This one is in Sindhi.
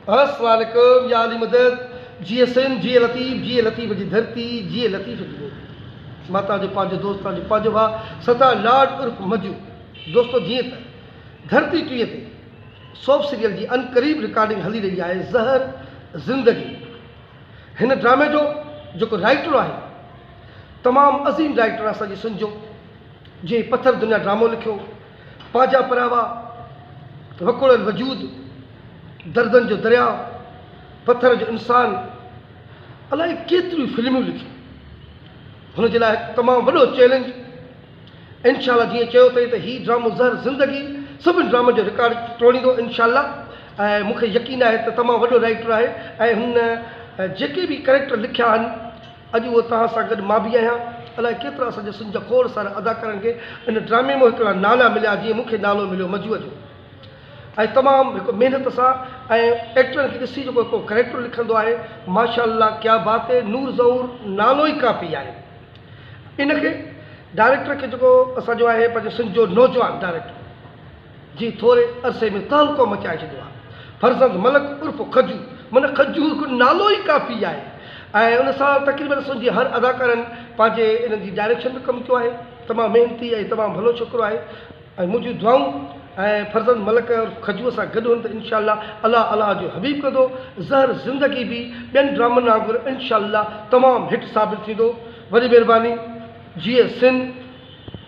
السلام عليڪم يا علي مدد جيئي سنڌ جيئي لطيف جيئي لطيف جي ڌرتي جيئي لطيف جي ٻولي مان توهان جو پنهنجو دوست توهان جو پنهنجو ڀاء ستار لاڏ عرف مجو دوستو جيئن ته ڌرتي ٽي تي سوپ سيريل جي عنقريب رڪارڊنگ هلي رهي آهي زهر زندگي هن ڊرامي جو جيڪو رائيٽر آهي تمام عظيم رائيٽر آهي اسان جي سنڌ جو جنهن پٿر دنيا ڊرامو لکيو پنهنجا پراوا، وڪوڙيل وجود، دردن جو درياء، پٿر جو انسان، الائي ڪيتريون فلمون لکيون. هن جي لاء هڪ تمام وڏو چئلينج. انشاء الله جيئن چيو اٿئي ته هي ڊرامو زهر زندگي سڀن ڊرامن جو رڪارڊ ٽوڙيندو انشاء الله ۽ مون کي يقين آهي ته تمام وڏو رائيٽر آهي ۽ هن جيڪي به ڪريڪٽر لکيا آهن اڄ اهو توهان سان گڏ مان به آهيان. الائي ڪيترا اسان جا سنڌ جا کوڙ سارا اداڪارن کي ان ڊرامي مان هڪڙا نالا مليا جيئن مون کي نالو مليو مجوء جو ۽ تمام هڪ محنت سان ۽ ايڪٽرن کي ڏسي جيڪو هڪ ڪريڪٽر لکندو آهي ماشاء الله ڪيا بات هي نور ظهور نالو ئي ڪافي آهي ان کي ڊائريڪٽر کي جيڪو اسان جو آهي پنهنجو سنڌ جو نوجوان ڊائريڪٽر جي ٿوري عرصي ۾ تهلڪو مچائي ڇڏيو آهي. فرزند ملڪ عرف کجو معنيٰ کجو هڪ نالو ئي ڪافي آهي ۽ ان سان تقريبن سنڌ جي هر اداڪارن پنهنجي انهن جي ڊائريڪشن ۾ ڪم ڪيو آهي. تمام محنتي ۽ تمام ڀلو ڇوڪرو آهي ۽ منهنجون دعائون ۽ فرزند ملڪ عرف کجوء سان گڏ هن ته انشاء الله الله الله جو حبيب ڪندو زهر زندگي به ٻين ڊرامن وانگر انشاء الله تمام هٽ ثابت ٿيندو. وڏي مهرباني. جيئي سنڌ.